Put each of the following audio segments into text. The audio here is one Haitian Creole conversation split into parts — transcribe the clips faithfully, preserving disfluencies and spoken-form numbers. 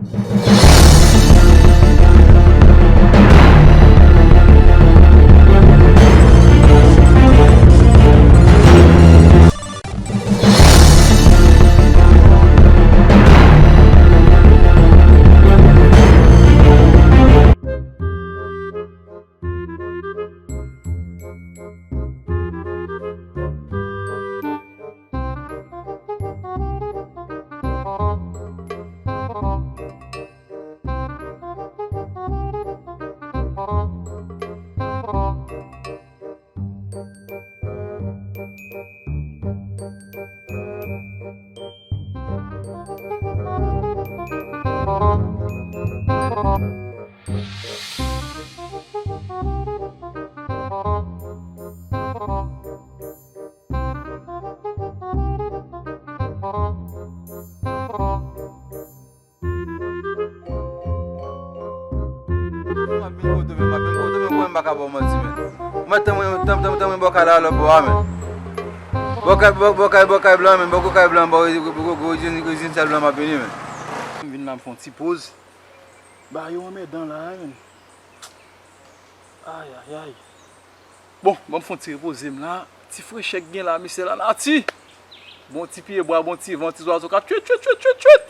M ap vin kote w, men m ap vin kote w, men mwen m pa ka ba w manti, men. Ou mèt tanmen, tanmen, tanmen, tanmen bòkay la lòt bò a, men. Bòkay, bò-, bòkay, bòkay blan, men bòkay blan, bò, gwo, gwo, gwo, rezin, rezin sèl blan m ap vini, men. M vin la, m fè yon ti poz. Ba yo anmèdan la, men. Ay, ay, ay. Bon, ban m fè yon ti repoze m la. Ti frechè k gen la, mesye, lanati. Bon ti pye bwa, bon ti van, ti zwazo k ap tchwit, tchwit, tchwit, tchwit, tchwit.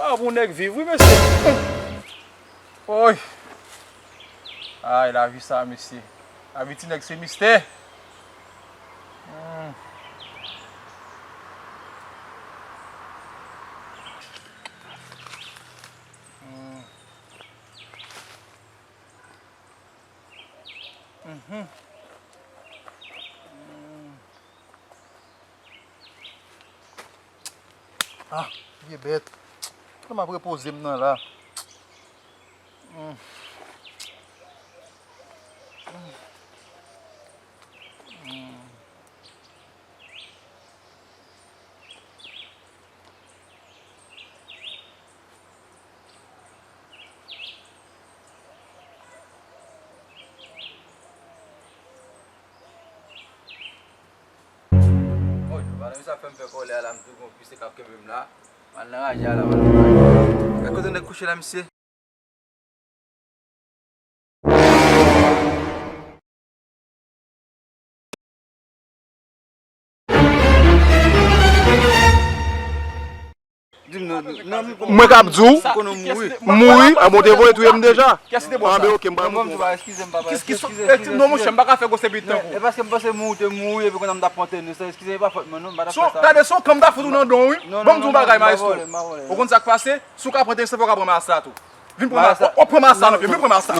Ah, bon nèg viv, wi, mesye. Oy. Ay, lavi sa, mesye. Lavi ti nèg se mistè. Hmm. Hmm. Mhm. Hmm. Ah, vye bèt. Kòman m ap repoze m nan la? Hmm. Hmm. Hmm. Oy, madanm sa fè m fè kòlè a la, m tou gon pise k ap kenbe m la. M al nan raje a la, m al nan raje a. Gad kote nèg kouche la, mesye. Di m non, non, non, m konnen. Mwen k ap di w, m mouri. M mouri, a bon, te voye touye m deja. Anben, oke, m pa mouri. Eskize m, papa. Non, monchè, m pa ka fè gwo sepi tankou. E paske m panse mouri, te mouri, epi kounye a m t ap pran tenis la. Eskize, e pa fòt mwen, non, m pa t ap fè sa. Gade, se yon kan m ta fout ou nan don, wi. Ban m di w yon bagay, maestro. Ou konn sa k pase? Si w ka pran tenis la, fò w ka pran mas la tou. Vin pran mas la. W ap pran mas la, non, vin pran mas la.